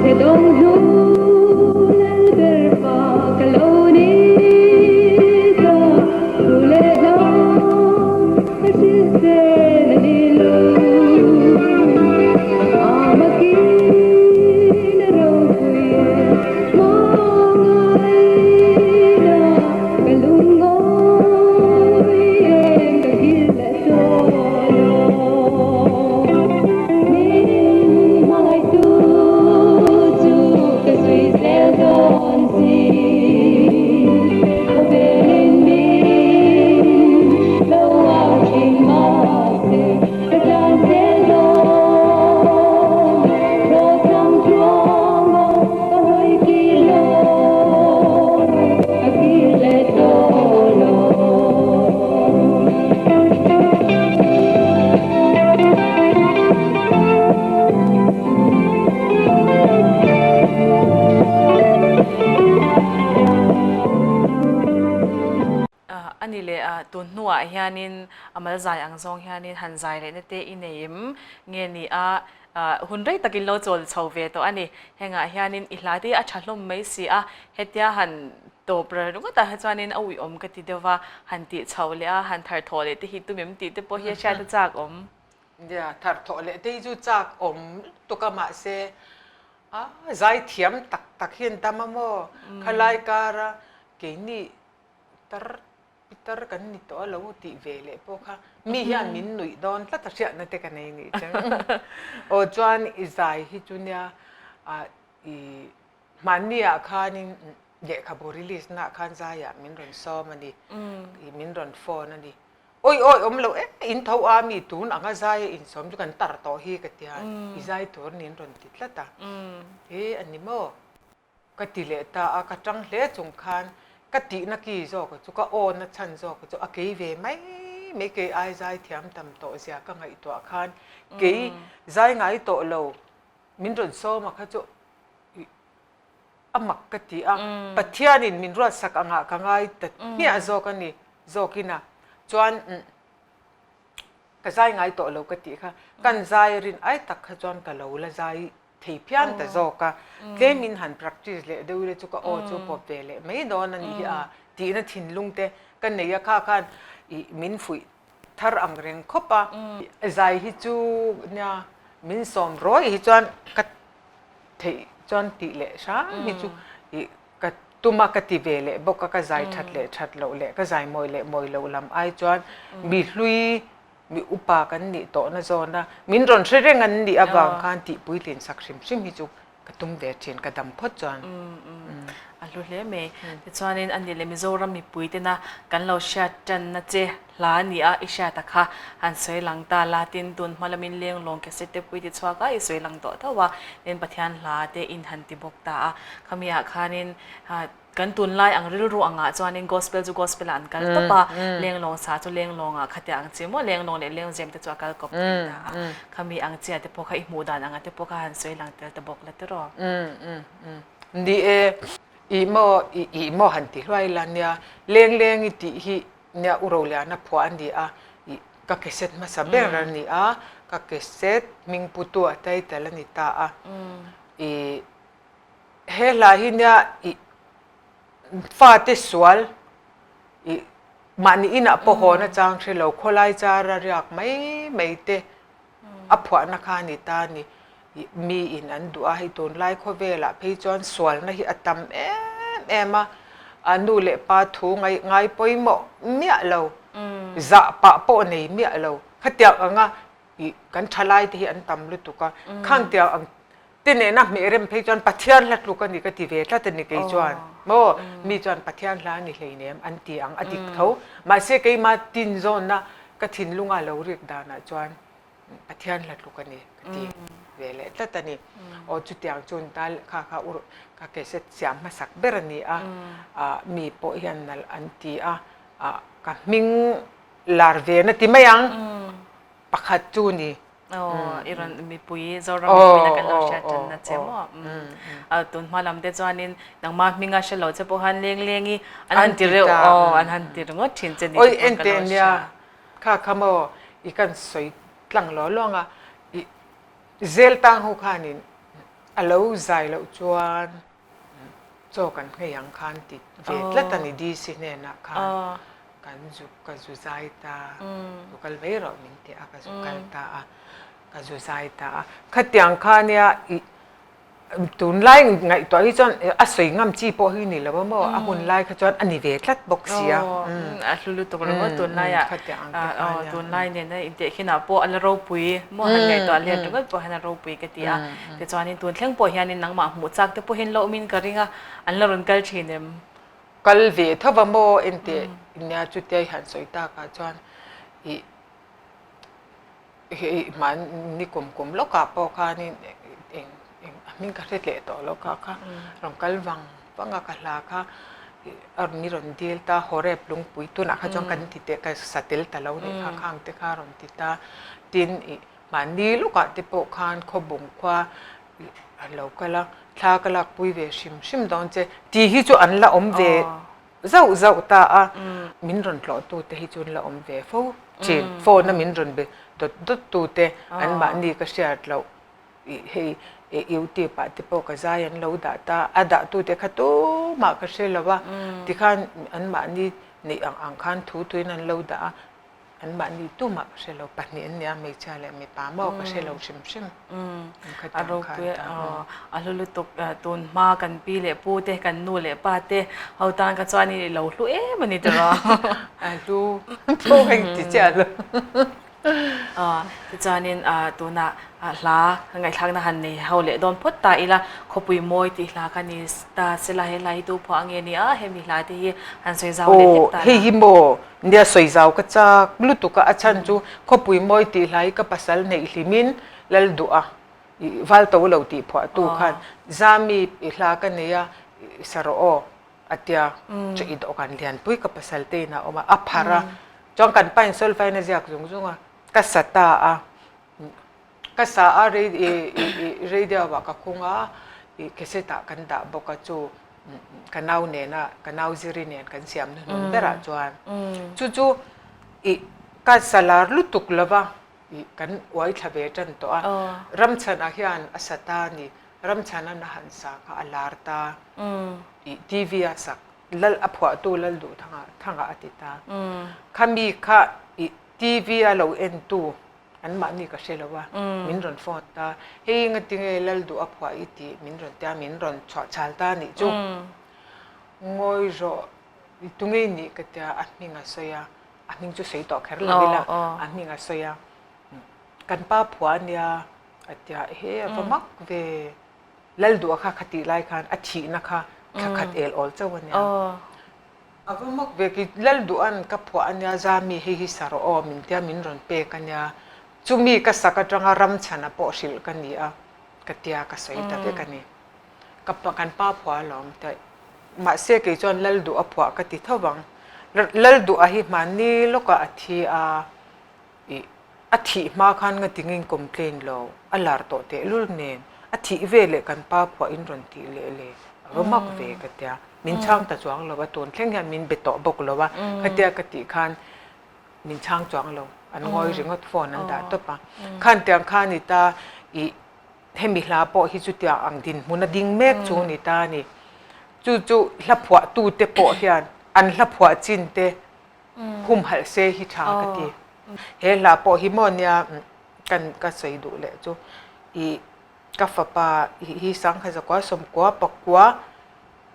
Chhe dawng hnu lal ber fa ka lo ni ta, thu leh hla ka hrilh chen a ni lo. Amakin a ropui e, hmangaihna ka lungawi em ka kil leh tawh lo. Min hmangaihtu chu ka zui zel dawn si. Khawvelin min lo au thin mahse ka tlan zel dawn. Rawtlang tluanga ka hawi kir lo, ka kir leh tawh lo. A ni leh tun hnuah hianin a mal zai ang zawng hianin han zai lehna te i nei em nge ni a, hun rei takin lo chawl chho ve tawh a ni. Hengah hianin i hla te a tha hlawm mai si a, hetia han Tawp ral ringawt ah hi chuanin a uiawm ka ti deuh va, han tih chhoh leh a, han thar thawh leh te hi tum em tih te pawh hi a hriat a chak awm. Nia, thar thawh leh te hi chu chak awm lutuk a mahse a zai thiam tak tak hi an tam a maw? Khalai kara keini tar pitar kan ni tawh a lo tih ve leh pawh kha mi hian min nuih dawn tlat a hriatna te ka nei nih chang. Aw chuan i zai hi chu nia i Hmanni ah khanin lehkhabu release na ah khan zaiah min rawn sawm a ni, ih min rawn phone a ni. Awi awi awm lo em in tho a mi tun anga zai a insawm chu kan tar tawh hi ka tia, i zai tur nin rawn ti tlat a, he a ni maw? Ka ti leh ta a, ka tang hle chung khan ka tihna ki zawk chu ka awn a chhan zawk chu a kei ve mai mai kei ai zai thiam tam tawh zia ka ngaihtuah khan kei zai ngai tawh lo min rawn sawm a kha chu a mak ka ti a, Pathianin min ruatsak angah ka ngai ta hmiah zawk a ni zawkin a, chuan ka zai ngai tawh lo ka tih kha, kan zai rin ai tak kha chuan ka lo la zai thei phian ta zawk a, tlemin han practice leh deuh ila chu ka aw chu pawp ve leh mai dawn a nih hi a tihna thinlung te ka nei a, kha khan ih min fuih thar ang reng khawp a, zai hi chu nia min sawm rawih hi chuan ka theih chuan tih leh hram hi chu ih ka tum a ka ti ve leh bawk a ka zai that leh that loh leh ka zai mawi leh mawi loh lam ai chuan mi hlui mi upa kan nih tawhna zawn a min rawn hre reng an nih avang khan tih puitlin sak hrim hrim hi chu ka tum ve thin ka dam phawt chuan. A hlu hle mai. Tichuanin a nih leh Mizoram mipui tena kan lo hriat tanna che Hla a ni a, i hriat a kha han sawi lang ta la, tin tun hma lamin leng lawng cassette te pui ti chhuak a, i sawi lang tawh tho a, tin Pathian hla te in han ti bawk ta a, khami ah khanin kan tunlai ang rilru angah chuanin gospel chu gospel ah an kal tawp a, leng lawng sa chu leng lawng ah khatia ang chi maw, leng lawng leh leng zem te chu a kal kawp thei ta a, khami ang chiah te pawh kha i hmuh dan anga te pawh kha han sawi lang tel ta bawk la tiraw. Ni e, ih maw, ih maw han ti hluai la nia, leng leng i tih hi Nia U Roliana phuah a ni a, ih ka cassette hmasa ber a ni a, ka cassette hming putu a title a ni ta a. Ih he hla hi nia ih fate sual ih mahni inah pawh hawn a chang hre lo, khawlai chara riak mai mai te A phuahna kha a ni ta a ni. Miin an duh a, hei tunlai khawvelah phei chuan sualna hi a tam em em a, a nu leh pa thu ngai ngai pawimawh miah lo, zah pah pawh nei miah lo. Khatiang anga ih kan thalai te hi an tam lutuk a, khang tiang ang te nena hmeh rem phei chuan Pathian hla tluk a ni ka ti ve tlat a ni kei chuan. Maw mi chuan Pathian hla a ni hleinem an ti ang a dik tho. Mahse keima tinzawnna ka thinlunga lo rik danah chuan Pathian hla tluk a ni ka ti ve leh tlat a ni. Aw chutiang chu ta kha kha ur ka cassette siam hmasak ber a ni a, mi pawh hian nalh an ti a, ka hming lar ve na ti mai ang pakhat chu ni. Aw, i rawn mipui, Zoram mipui na kan lo hriat tan na che maw? Tun hma lam te chuanin nangmah hminga hre lo che pawh khan leng leng i an han ti reuh, aw an han ti ringawt thin che ni te pawh ka lo hria. Kha kha maw i kan sawi tlang law law ang a, i zel tang ho khanin. A lo zai loh chuan chaw kan nghei ang khan ti ve tlat a ni DC hnenah khan kan zu ka zu zai ta, zu kal mai rawh min ti a, ka zu kal ta a, ka zu zai ta a. Khatiang kha nia ih Tunlai ngaihtuah hi chuan a sawi ngam chi pawh hi ni lo a maw? A hun lai kha chuan a ni ve tlat bawk si a. A hlu lutuk lo maw tunlaiah tunlai nena intehkhinah pawh a la ropui maw han ngaihtuah let ringawt pawh hian a ropui ka ti a. Tichuanin tun thleng pawh hianin nangmah hmuh chak te pawhin la awmin ka ring a, an la rawn kal thin em? Kal ve tho va maw enteh nia chutia i han sawi takah chuan ih Hei mahni kum kum lawkah pawh khanin eng eng a hming ka hre tleh tawh lo kha kha rawn kal vang vang a ka hla kha a rawn ni rawn dil ta Horeb lungpui tunah kha chuan kan ti teh ka sa tel ta lo nih kha khang te kha rawn ti ta tin ih mahni lawkah te pawh khan khawbung khua ih an lo kal a thla ka lakpui ve hrim hrim dawn che tih hi chu an la awm ve. Zauh zauh ta a, min rawn tlawh tu te hi chu an la awm ve fo thin. Phone a min rawn be dawt dawt tu te an mahni ka hriat loh ih hei youtube ah te pawh ka zai an lo dah ta, a dah tu te kha tumah ka hre lo a, tikhan an mahni neih ang ang khan thu tuin an lo dah a. An mahni tumah ka hre lo, pahnih an nia, hmeichhia leh mipa maw ka hre lo hrim hrim. A ropui a hlu lutuk tun hma kan pi leh pu te, kan nu leh pa te ho tan kha chuan i lo hlu em a ni tiraw? A hlu pawh ka inti chiah lo. Tichuanin tunah hla ngaihthlakna han nei ho leh dawn phawt ta ila, Khawpui mawi tih hla kha ni ta sela, he hla hi tu phuah nge ni a, hemi hla te hi han sawi zau leh hlek ta la. Aw, hei hi maw Nia sawi zau ka chak lutuk a, a chhan chu khawpui mawi tih hlai ka pasal neih hlimin lal duh a, i val to lo tih phuah tu khan Zami i hla ka nei a, i sa rawh aw a tia, chu i dawhkan lianpui ka pasal te inah a awm a, a pharh a, chuan kan pain solfain a ziak zung zung a, ka sa ta a. Ka sa a radio ah ka khung a, ih cassette ah kan dah bawk a chu ka nau nena ka nau ziri nen kan siam hnuhnun berah chuan chu chu ih ka sa lar lutuk lo va ih kan uai thla ve tan tawh a, Ramchhana hian a sa ta a ni, Ramchhana'n a han sa kha a lar ta, ih TV a sak lal a phuahtu Lalduhthanga thanga a ti ta, khami kha ih TV a lo entu An mahni ka hre lo a, min rawn phone ta, hei ngatinge lal duh a phuah i tih min rawn tia, min rawn chhuah chhal ta anih chu. Ngawi rawh, i tunge i nih ka tia, a hming a sawi a, a hming chu sawi tawh kher lo ila, a hming a sawi a, kan pa phuah a nia a tia, he a va mak ve, lal duh a kha kha tih lai khan a thihna kha thla khat el awl chauh a nia. A va mak ve ki Lalduhan ka phuah a nia Zami hei hi sa rawh aw min tia min rawn pek a nia chumi ka sak atanga Ramchhana pawh hrilh ka ni a ka tia ka sawi ta vek a ni ka pa kan pa phuah alawm ta mahse kei chuan Lalduh a phuah ka ti tho vang Lalduha hi hmanni lawkah a thi a Ih, a thih hma khan nga tingin complain lo, a lar tawh tehlul nen, a thih ve leh kan pa phuah in rawn tih leh le, a va mak ve ka tia, min chhang ta chuang lo a, tun thleng hian min be tawh bawk lo a, khatia ka tih khan min chhang chuang lo, an ngawi ringawt phone an dah tawp a, khan tiang kha ni ta, ih, hemi hla pawh hi chutia ang dinhmun a ding mek chu ni ta a ni, chu chu hla phuah tu te pawh hian an hla phuah chin te Humhalh se hi tha ka ti. He hla pawh hi maw nia kan ka sawi duh leh chu ih ka fapa hi Sangha zakua sawmkua pakua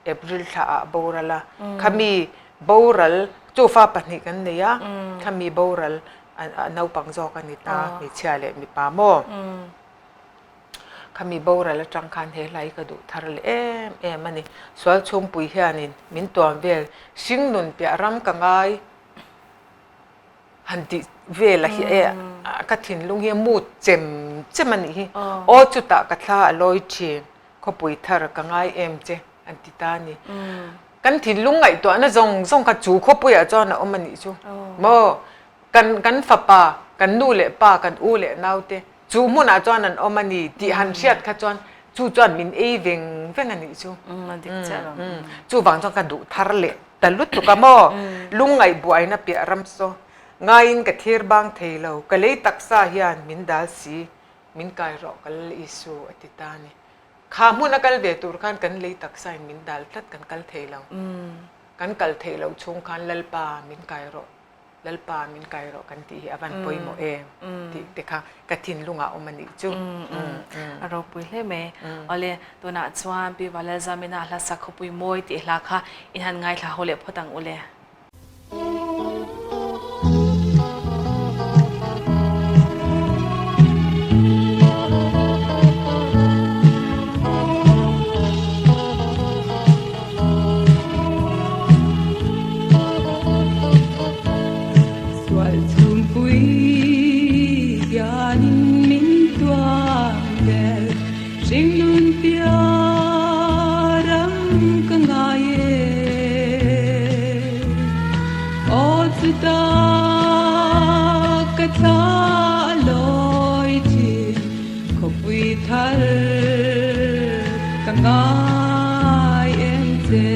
April thla ah boral a, khami boral chu fa pahnih kan nei a, khami boral a naupang zawk a ni ta hmeichhia leh mipa maw. Khami boral atang khan he hla hi ka duh thar leh em em a ni. Sual chhungpui hianin min tuam vel hring nun piah ram ka ngai han tih vel a hi e ka thinlung hi a mut chem chem a nih hi. Aw chutah ka thla a lawi thin, khawpui thar ka ngai em che an ti ta a ni. Kan thinlung ngaihtuahna zawng zawng kha chu khawpuiah chuan a awm a nih chu maw? Kan kan fapa, kan nu leh pa, kan u leh naute chu hmunah chuan an awm a ni tih han hriat kha chuan chu chuan min ei veng veng a nih chu. Chuvang chuan ka duh thar leh ta lutuk a maw? Lungngaih buaina piah ram saw ngaiin ka thlir bang thei lo, ka lei taksa hian min dal si, min kai rawh ka lal Isu a ti ta a ni. Kha hmun a kal ve tur khan kan lei taksa in min dal tlat kan kal thei lo. Kan kal theih loh chhung khan Lalpa min kai rawh, Lalpa min kai rawh kan tih hi a van pawimawh em tih te kha ka thinlungah awm a nih chu. A ropui hle mai. Awle, tunah chuan Pi Valalzamina hla sak khawpui mawi tih hla kha in han ngaithla ho leh phawt ang ule. Sual chhungpui hianin min tuam vel hringnun piah ram ka ngai e. Aw chuta ka thla a lawi thin khawpui thar ka ngai em che.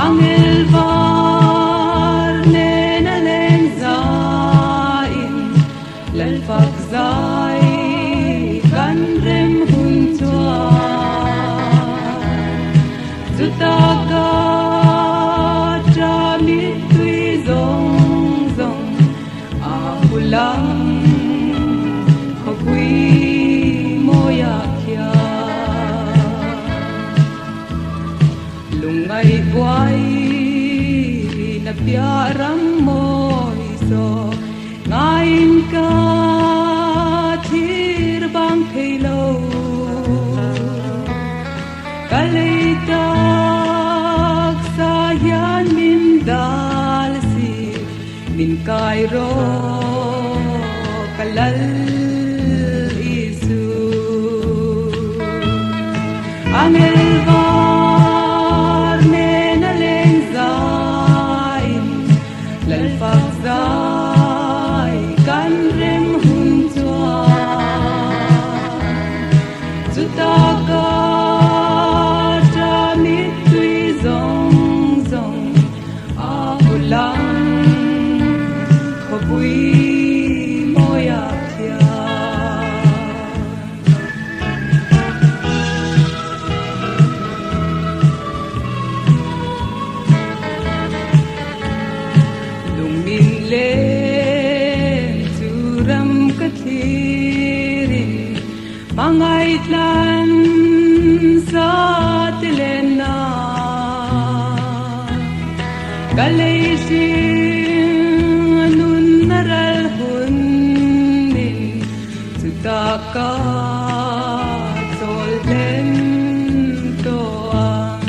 Angel var nen a leng zaiin Lalfak zai kan rem hun chuan chuta ka ta mittui zawng zawng a hu lang khawpui mawiah khian lungngaih buai na piah ram mawi saw Ngaiin ka thlir bang thei lo, ka lei taksa hian min dal si, min kai rawh ka Lal Isu. Angel var nen a leng zaiin Lalfak zai kan rem hun chuan chuta ka ta mittui zawng zawng a hu lang khawpui mawiah khian. Lungmin leng chu ram ka thlirin hmangaih-tlan sa te len na ka lei hring a nun a ral hunin chuta ka chawl hlen tawh ang.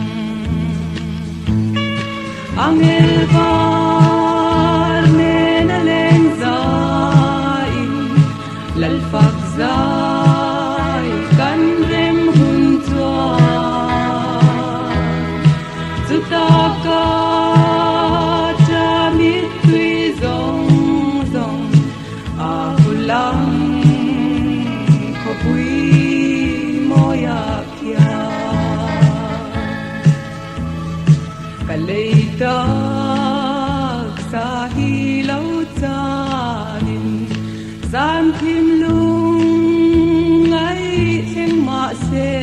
Angel var nen a leng zaiin Lalfak zai kan rem hun chuan chuta ka ta mittui zawng zawng a hu lang khawpui mawiah khian. Ka lei taksa hi lo chanin zan thim lung ngaih thleng mah se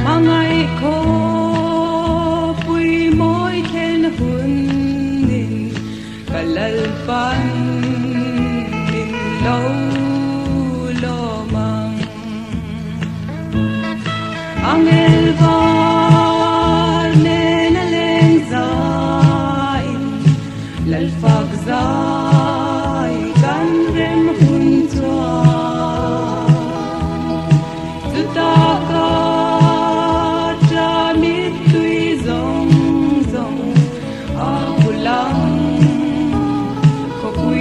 hmangaih khawpui mawi thlen hunin ka Lalpan min lo lawm ang. Angel var nen a leng zaiin Lalfak zai kan rem hun chuan chuta ka ta mittui zawng zawng a hu lang khawpui.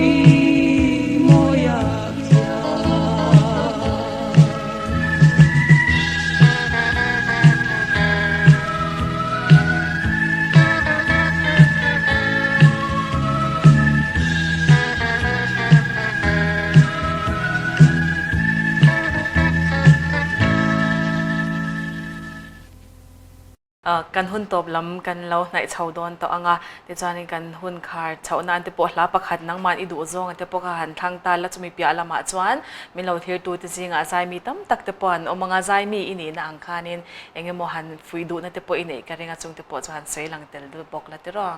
Kan hun tawp lam kan lo hnaih chho dawn tawh ang a, tichuanin kan hun khar chhoh nan te pawh hla pakhat nangman i duh zawng te pawh kha han thlang ta la, chumi piah lamah chuan min lo thirtu te zingah zaimi tam tak te pawh an awm ang a, zaimi i nihna ang khanin eng emaw han fuih duhna te pawh i neih ka ring a, chung te pawh chu han sawi lang tel deuh bawk la tiraw.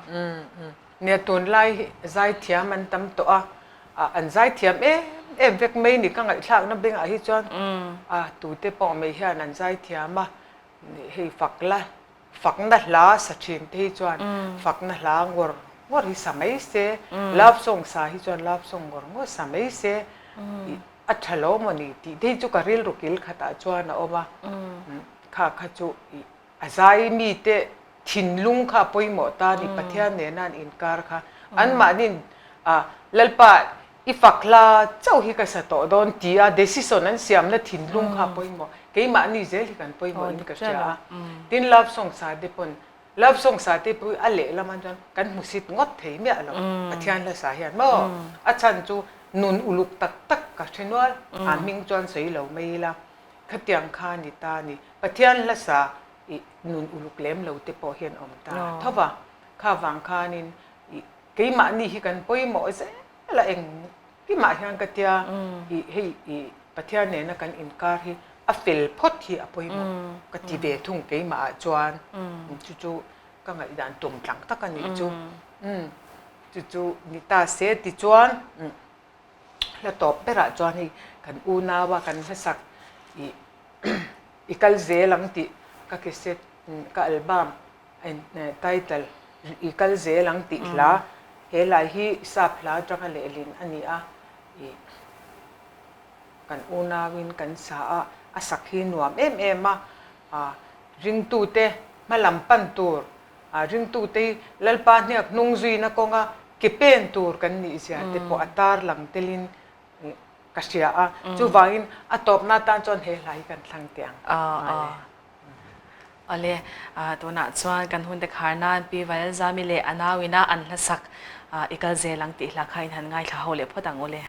Nia tunlai hi zaithiam an tam tawh a, an zaithiam em em vek mai ni ka ngaihthlakna bengah hi chuan a tute pawh mai hian an zaithiam a, Hei fak la, fakna hla sa thin te hi chuan fakna hla ngawr ngawr hi sa mai se, love song sa hi chuan love song ngawr ngawr sa mai se a tha lo maw ni tih te hi chu ka rilru kil khatah chuan a awm a, kha kha chu a zai mite thinlung kha a pawimawh ta a ni, Pathian nena an inkar kha anmahniin Lalpa I fak hla chauh hi ka sa tawh dawn ti a decision an siamna thinlung kha a pawimawh. Keimahni zel hi kan pawimawh in ka hria a. Tin love song sa te pawn love song sa te pawh hi a lehlam ah chuan kan hmusit ngawt thei miah lo Pathian hla sa hian maw a chhan chu nun uluk tak tak ka hre nual a hming chuan sawi lo mai ila khatiang kha ni ta ni Pathian hla sa i nun uluk lem lo te pawh hian awm ta tho va kha vang khanin i keimahni hi kan pawimawh zel Hela eng kimah hian ka tia i hei i Pathian nena kan inkar hi a fel phawt hi a pawimawh ka ti ve thung keimah ah chuan chu chu ka ngaihdan tum tlang tak a nih chu chu chu ni ta se ti chuan hla tawp berah chuan hei kan unau a kan hlasak i i kal zel ang tih ka cassette ka album Title, I kal zel ang tih hla, he lai hi sap hla atanga lehlin a ni a, ih kan unauin kan sa a, a sak hi nuam em em a, ringtute hma lam pan tur, ringtute hi Lalpa hniak hnung zuina kawnga ke pen tur kan nih zia te pawh a tar lang telin ka hria a, chuvangin a tawpna atan chuan he hla hi kan thlang teh ang. Awle, tunah chuan kan hunte khar nan Pi Valzami leh a nauina an hlasak i kal zel ang tih hla kha in han ngaithla ho leh phawt ang awle.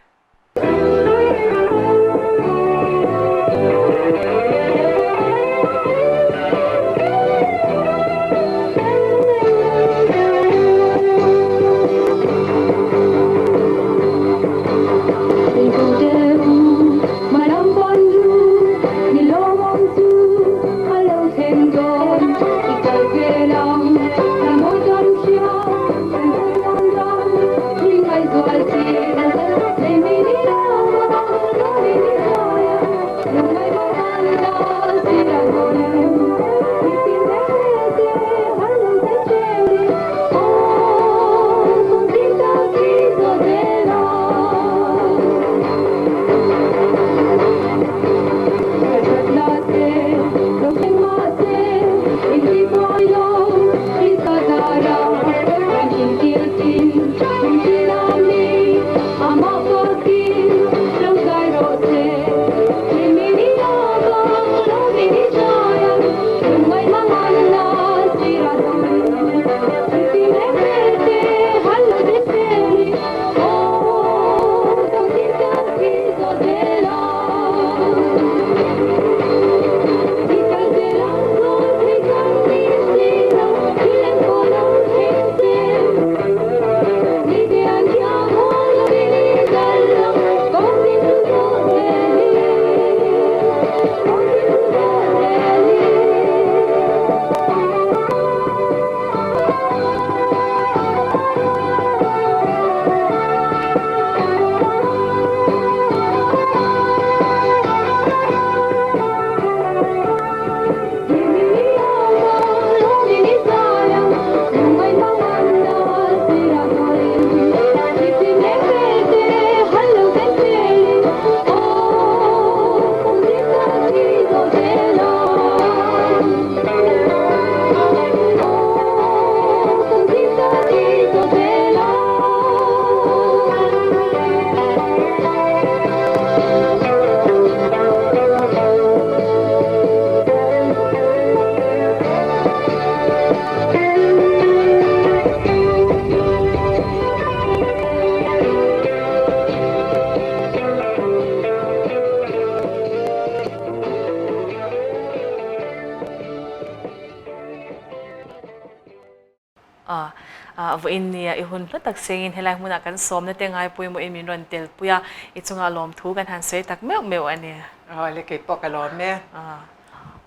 Vawiin nia i hun hlu tak sengin helai hmunah kan sawmna te ngai pawimawhin min rawn telpui a, i chungah lawmthu kan han sawi tak meuh meuh a ni. Awle kei pawh ka lawm e.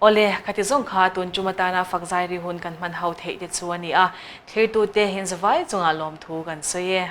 Awle, khati zawng kha tun tum atana fakzai ri hun kan hman ho theih te chu a ni a, thlirtute inzavai chungah lawmthu kan sawi e.